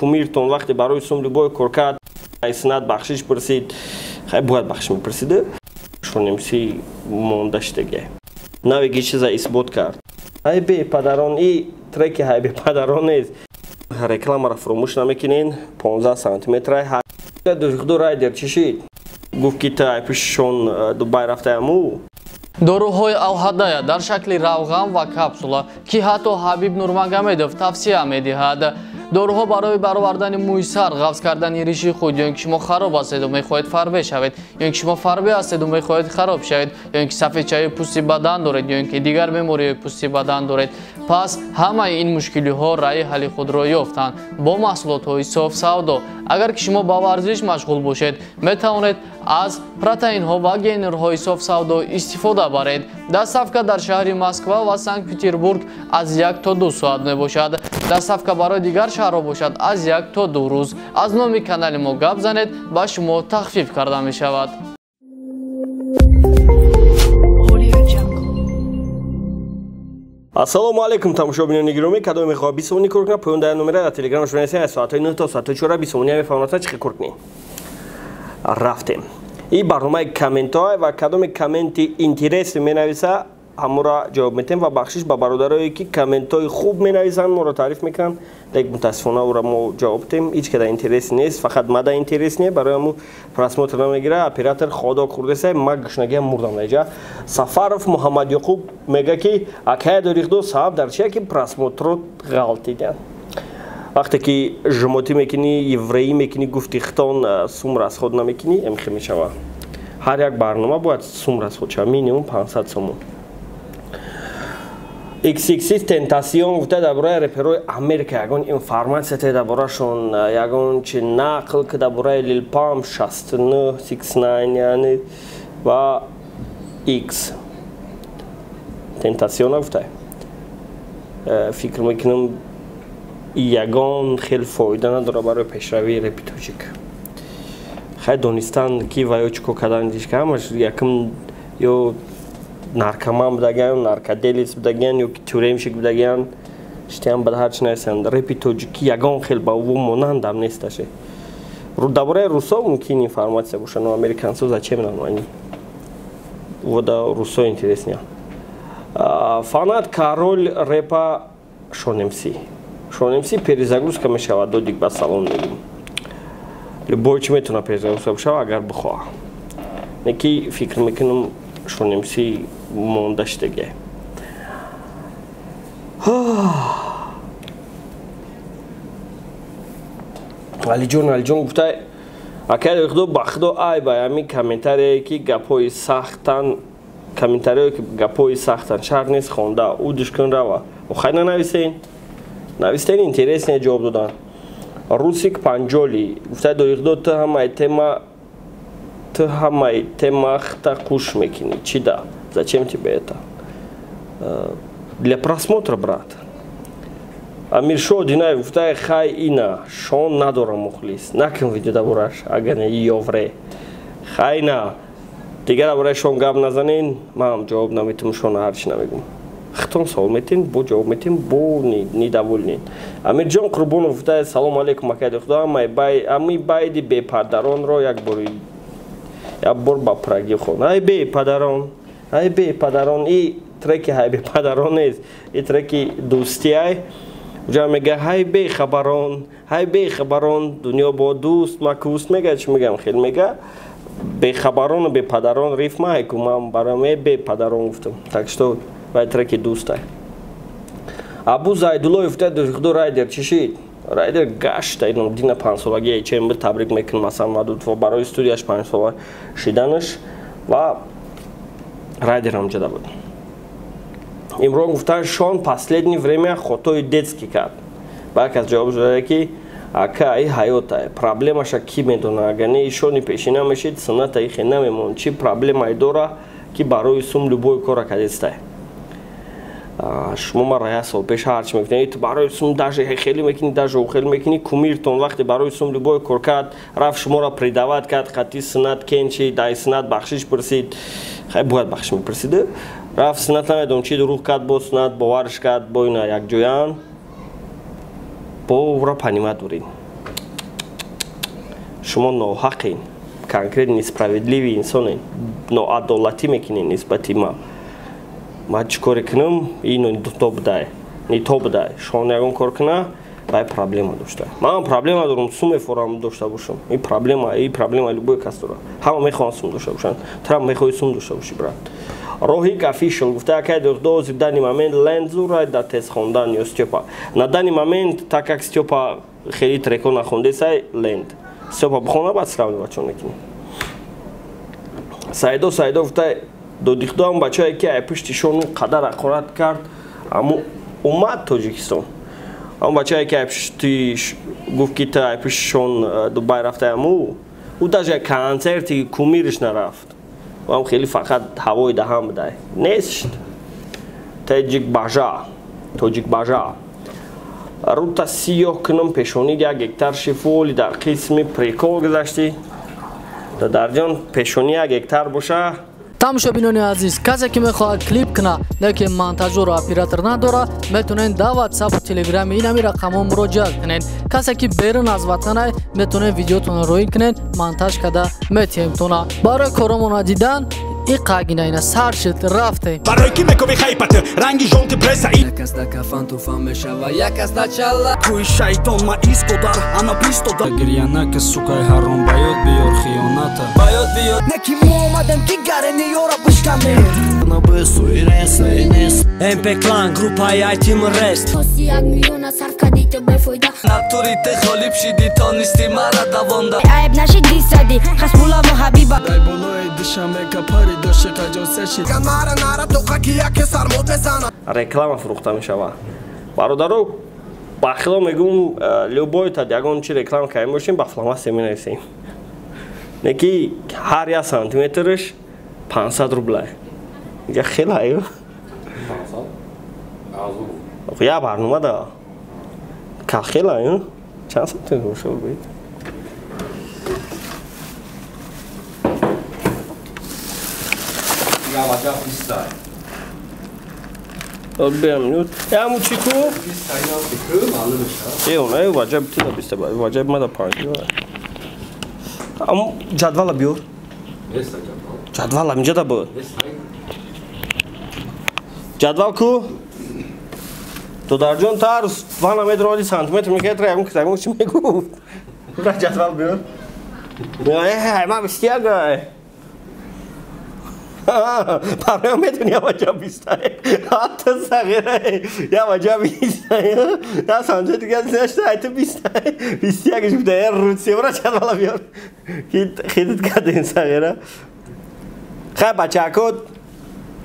Кумиртон вақте барои сум любой кор кард, Снат бахшиш пурсид, хай бояд бахшиш мепурсид. Шонемси монда шидаге. Навиги чиза исбот кард. Ай бепадарон, и треки ҳай бепадарон нест. Рекламаро фуромӯш намекунен, 15 сантиметра. Ду райдер чӣ шид? Гуфт ки та ай пишшон Дубай рафтаяму. Доруҳои Алҳадая дар шакли равған ва капсула, ки ҳатто Ҳабиб Нурмагомедов тавсия медиҳад. Доруҳо барои баровардани мӯи сар, ғафз кардани риши худ, ё ин ки шумо хароб ҳастеду мехоҳед фарбе шавед, ё ин ки шумо фарбе ҳастеду мехоҳед хароб шавед, ё ин ки сафедчаи пӯсти бадан доред, ё ин ки дигар бемориҳои пӯсти бадан доред. Пас ҳамаи ин мушкилиҳо раъи ҳалли худро ёфтанд бо маҳсулотҳои соф савдо. Агар ки шумо ба варзиш машғул бошед, метавонед аз протеинҳо ва гейнерҳои соф савдо истифода баред. Доставка дар шаҳри Москва ва Санкт-Петербург аз 1 то 2 соат мебошад. Доставка барои дигар шаҳрҳо бошад аз 1 то 2 рӯз. Аз номи канали мо гап занед, ба шумо тахфиф карда мешавад. Ассалому алайкум, тамошобинони гиромӣ. Кадоме мехоҳад 20 сомонӣ кор кунад, поён дар номера дар телеграм шумо нависед, аз соатҳои 9 то соатҳои 4 20 сомонӣ мефаҳмонад чӣ кор кунед. Рафтем. Ин барномаи комментҳо ва кадоме комменти интерес менависа, ҳамура ҷавоб метем ва бахшиш ба бародарое ки комментҳои хуб менависанд, моро таъриф мекунанд. Лекин мутаассифона ӯра мо ҷавоб тем, ҳеҷ када интерес нест, фақат мада интерес не, барои ҳаму просмотр намегира. Оператор ходок хурдеса, ма гушнагиам мурдам даиҷа. Сафаров Муҳаммад Ёқуб мега ки акая дорихдо сабаб дар чия ки просмотрот ғалтиданд. Вақте ки жумотӣ мекунӣ, евреӣ мекунӣ, гуфти хитон сум расход намекунӣ, эмхе мешава. Ҳар як барнома бояд сум расход шава, минимум 500 сомон. XXX Тентасион гуфта дар бораи реперои Америка ягон информатсия те дар борашон, ягон чи нақл ки дар бораи Lil Pump 69 69 яъне ва X Тентасион гуфта. Фикр мекунам ягон хел фоида надора барои пешравии репи тоҷик. Хай донистан ки ва ё чӣ кор кардан дишка ҳамаш якм ё наркоман будаган, наркоделец будаган ё ки тюремщик будаган, штиам бад ҳарчи нависанд. Репи тоҷикӣ ягон хел ба ӯ монандам несташе. Дар бораи русо мумкин информатсия боша, но американцо зачем нам они? Вода русо интереснее. Фанат король репа Шонемси. Шонемси перезагрузка мешавад, додик ба салон мегӯм. Любой чи метавонад перезагрузка бишавад, агар бихоҳад. Не ки фикр мекунам Шонемси монда шидаге. Алиҷон, Алиҷон гуфта, акай худо ба худо ай ба ҳамин комментарие ки гапҳои сахтан, комментариое ки гапҳои сахтан шарт нест хонда, ӯ душкун рава. Охай нанависен. Навистен интересне ҷавоб додан. Русик Панҷоли гуфта дорихдо ту ҳамаи тема ту ҳамаи темахта қуш мекунӣ. Чӣ да? Зачем тебе это? Для просмотра, брат. Амиршо Динаев гуфта хай ина шон надора мухлис. Накун видео дар бораш, агар не ёвре. Хай на. Дигар дар бораи шон гап назанен, ман ҳам ҷавоб наметум, шона ҳарчи намегум. Хитон савол метем, бо ҷавоб метем, бо недовольнен. Амирҷон Қурбонов гуфта салом алейкум акай худо, ами байди бепадаронро як бор ба праги хон. Ай бепадарон, ай бепадарон, и треки ҳай бепадарон нест, и треки дӯстиай. Уҷа мега ҳай бехабарон, ҳай бехабарон, дунё бо дӯст макӯст мега, чӣ мегам хел мега. Бехабарону бепадарон рифма ҳайку ман барои бепадарон гуфтам. Так что вай треки дӯстай. Абу Зайдуллоев гуфта худо райдер чӣ шид? Райдер гашта инам дина панҷсолагия чем б табрик мекунам Асан Мадудов барои студияш панҷсола шиданаш ва райдер ҳам ҷада буд. Имрон гуфта Шон последний время хотои детский кард. Ба як кас ҷавоб дода ки ака и ҳаёта проблемаша ки медона, агар не Шони пешина мешид сунната ихе намемонд. Чӣ проблемае дора ки барои сум любой кора кадестай. Шумо мара як сол пеш ҳарчи мегуфтед, ту барои сум даже хеле мекунӣ, даже хеле мекунӣ. Кумиртон вақте барои сум любой кор кард, рафт шуморо предават кард, хати сунат кенчи, дай сунат бахшиш пурсид. Хай бояд бахшиш мепурсид. Рафт сунат намедонам чӣ дурӯғ кард, бо сунат боварш кард, бо ина якҷоян. Бо ӯро понимать доред. Шумо ноҳақен, конкрет несправедливый инсонен, ноадолатӣ мекунед нисбати ма. Ман чӣ коре кунам, ин то будай, не то будай. Шон ягон кор куна, вай проблема дошта. Ман проблема дорам, сум мефорам дошта бошам. Ин проблема любой кас дора. Ҳама мехоҳанд сум дошта бошанд. Тра мехоҳӣ сум дошта бошӣ, брат. Роҳик Official гуфта, акай дози данный момент Лензура да тез хондан ё Стёпа. На данный момент, так как Стёпа хеле треко нахондесай, Ленд. Стёпа бихона, баъд сравнивать чон мекунем. Саидо гуфта, додихдоам бачае ки ай пушти шону қадар ҳақорат кард, аммо омад Тоҷикистон. Ам бачае ки ай пушти гуфт ки та ай пушти шон Дубай рафта, аммо ӯ даже концерти кумириш нарафт. Ам хеле фақат ҳавои даҳам будай. Нест. Тоҷик бажа. Рута сиёҳ кунам пешонид 1 гектар шифоли дар қисми прикол гузаштӣ. Дарҷон пешонӣ 1 гектар боша. Тамошобинони азиз, касе ки мехоҳад клип куна, лекин монтажёру оператор надора, метавонед дар WhatsApp ва Telegram ин ҳамин рақамҳо муроҷиат кунед. Касе ки берун аз ватанай, метавонед видеотонро роӣ кунед, монтаж карда метиҳемтона. Барои коромона дидан иқагина сар шуд, рафтем. Барои ки мекови хайпат, ранги жолти пресса. Як аз да кафан туфан мешава, як аз да чала. Кӯи шайтон ма истодар, ана бистодар. Гирянака сукай ҳаром, ба ёд биёр хиёната. Ба ёд биёр. Не ки мо омадем ки гарени ёра бишканем. МП Клан, группаи Айтим Рест. Тоси 1 миллиона сарф кардӣ ту бефоида. Натури ты холиб шиди, тонисти мара давонда. Айб наши дисади, Хасбуллаву Ҳабиба. Дай болои душанбе капари дошти қаҷосе шид. Нара нара тоқа ки яке сармод мезанад. Реклама фурӯхта мешавад. Бародаро, ба хило мегӯм, любой та ягон чи реклама кардем бошем, ба фломастер менависем. Не ки ҳар як сантиметраш 500 рубла. Инҷа хеле аю. 500? Я барнома да. Ка хеле аю. Чанд сантиметр бошад бит? Я ваҷа 20. Бем, я мучику. 20 Э, ваҷа битина 20, ваҷа мада 5. Ам ҷадвала биёр. Ҷадвала инҷа да буд. Ҷадвал ку? Додарҷон тарс 2 метр 10 сантиметр мекард, ягон китаб чӣ мегуфт? Ра ҷадвал биёр. Э, ма 21 ай. Барои метавони я ваҷа 20. Ҳатто сағира я ваҷа 20. Я сантиметр гашта, ай ту 20. 21 гуфта, э, русия бра ҷадвала биёр. Ки хидат кардем сағира. Хай бачако,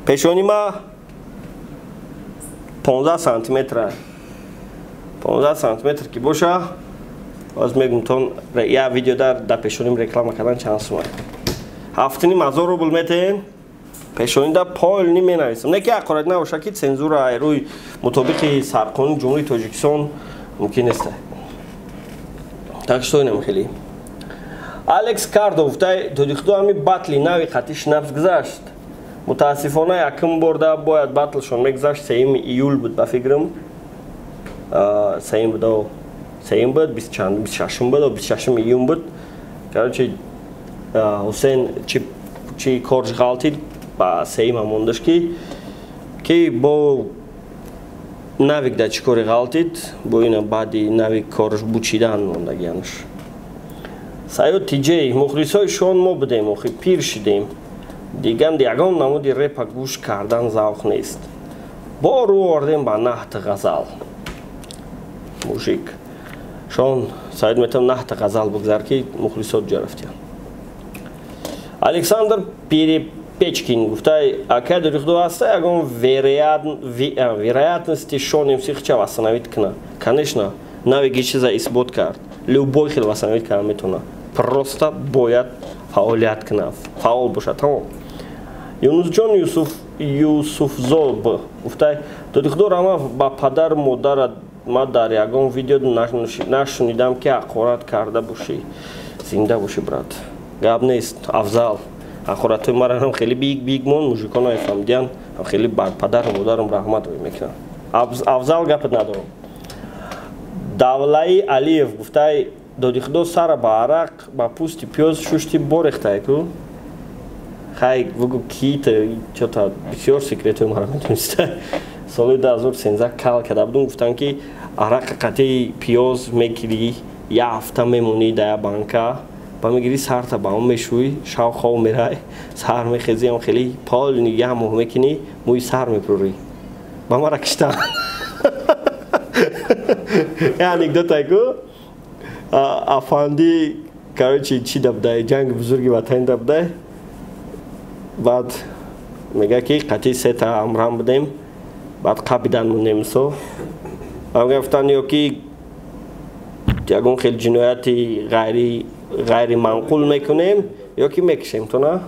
пешони ма 15 сантиметр. 15 сантиметр ки боша, боз мегум тон я видео дар пешоним реклама кардан чанд сум. 7,5 рубл метен. Пешонӣ да полни менависам. Не ки ҳақорат набоша, ки цензура рӯи мутобиқи сарқонуни Ҷумҳурии Тоҷикистон мумкин нест. Так что инам хеле. Алекс Кардо гуфта, тоҷикдо ҳами батли нави қатъи шнапс гузашт. Мутаассифона якум борда бояд батлшон мегузашт, 3 июл буд ба фикрам. 3 буд, 3 буд, 26 буд, 26 июн буд. Короче, Ҳусейн чи корж ғалтид ба 3 мондаш ки бо навик да чӣ кори ғалтид, бо ина баъди навик корж бучидан мондагианаш. Саёд Тиҷей, мухлисои шон мо будем, охи пир шидем. Диган ягон намуди репа гӯш кардан завқ нест. Бо рӯ овардем ба наҳти ғазал. Мужик. Шон Саид метавон наҳти ғазал бигзар ки мухлисот ҷо рафтиян. Александр Перепечкин гуфта, акай дорихду аста ягон вероятности шон МС хча восстановить кна. Конечно, навиги чиза исбот кард. Любой хел восстановить карда метавона. Просто бояд фаъолият кунад, фаъол бошад. Тамом. Юнусҷон Юсуфзоб гуфта, додихдор ама ба падару модарат ма дар ягон видео нашунидам ки ҳақорат карда бошӣ. Зинда бошӣ, брат. Гап нест, афзал. Ҳақоратҳои маро ҳам хеле биг биг мон, мужикон нафаҳмидиян, ҳам хеле бар падару модарам раҳмат мекунанд. Афзал гапат надорам. Давлаи Алиев гуфта, Доди худо сара ба арақ, ба пӯсти пиёз шушти борехтае ку. Хай, бугу кита, чё-то бисёр секретҳои маро медониста. Соли 2013 кал карда будум, гуфтанд, ки арақа қатъи пиёз мегирӣ, як ҳафта мемонӣ дар як банка, ба мегирӣ, сарта ба он мешӯй, шав хоб мерай, сар мехезӣ, ам хеле полный як моҳ мекунӣ, мӯи сар мепурӣ. Ба мара киштан. Я анекдотай ку. Афанди, короче, чӣ да будай, ҷанги бузурги ватанӣ да будай. Баъд мега, ки қатъи сета ҳамрам будем, баъд қабидан немсо. Гуфтанд, ё ки ягон хел ҷинояти ғайри манқул мекунем, ё ки мекушем то на.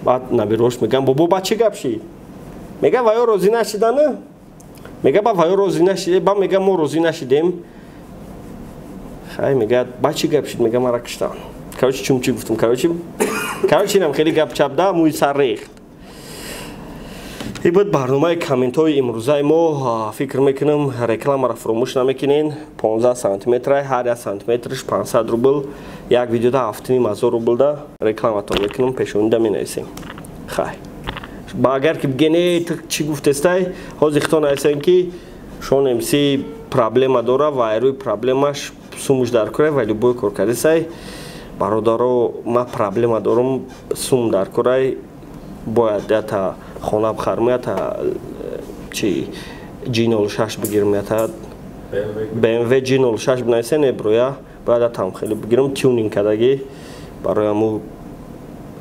Баъд набирош мегӯям: «Бобо, ба чӣ гап шид?» Мега: «Ваё розӣ нашидана». Мега: «Ба ваё розӣ нашиде?» Ба мега: «Мо розӣ нашидем». Хай, мега: «Ба чӣ гап шид?» Мега: «Мара киштан». Короче, чум чӣ гуфтум, короче, инам хеле гап чап да мӯи сар рехт. И буд барномаи комментҳои имрӯзаи мо. Фикр мекунам, рекламаро фуромӯш намекунен. 15 сантиметра, ҳар як сантиметрш 500 рубл, як видеода 7500 рублда рекламатон мекунам, пешонида менависем. Хай, ба агар ки бигене, ту чӣ гуфтестай, ҳозир хито нависем, ки Шон МС проблема дора ва рӯи проблемаш сумуш дар кора ва любой кор кардесай. Бародаро, ма проблема дорам, сум дар корай, бояд ята хона бихарам, ята чи G06 бигирам, ята BMW G06 бинависен эброя, бояд ятам хеле бигирам, тюнинг кардагӣ, барои аму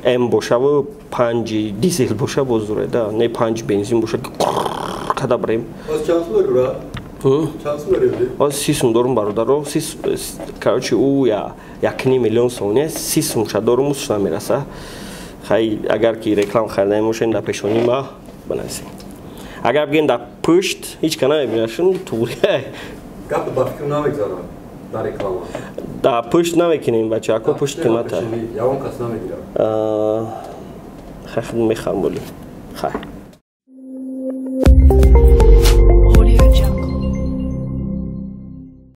М бошаву панҷи дизел боша, боз да не, панҷ бензин боша, када барем. Ҳозир 30 сум дорум, бародаро. Короче, ӯ 1,5 миллион сомони, 30 сумша дорум, усш намераса. Хай, агар ки реклама харида мошем, дар пешонӣ ма бинависем. Агар бигем дар пушт, ҳеҷ ка намебинашун, туғри. Гап ба фикр намегзарад дар реклама. Дар пушт намекунем, бачаҳако, пушт қимата. Ягон кас намегирад. Хай, худ мехарм боли. Хай.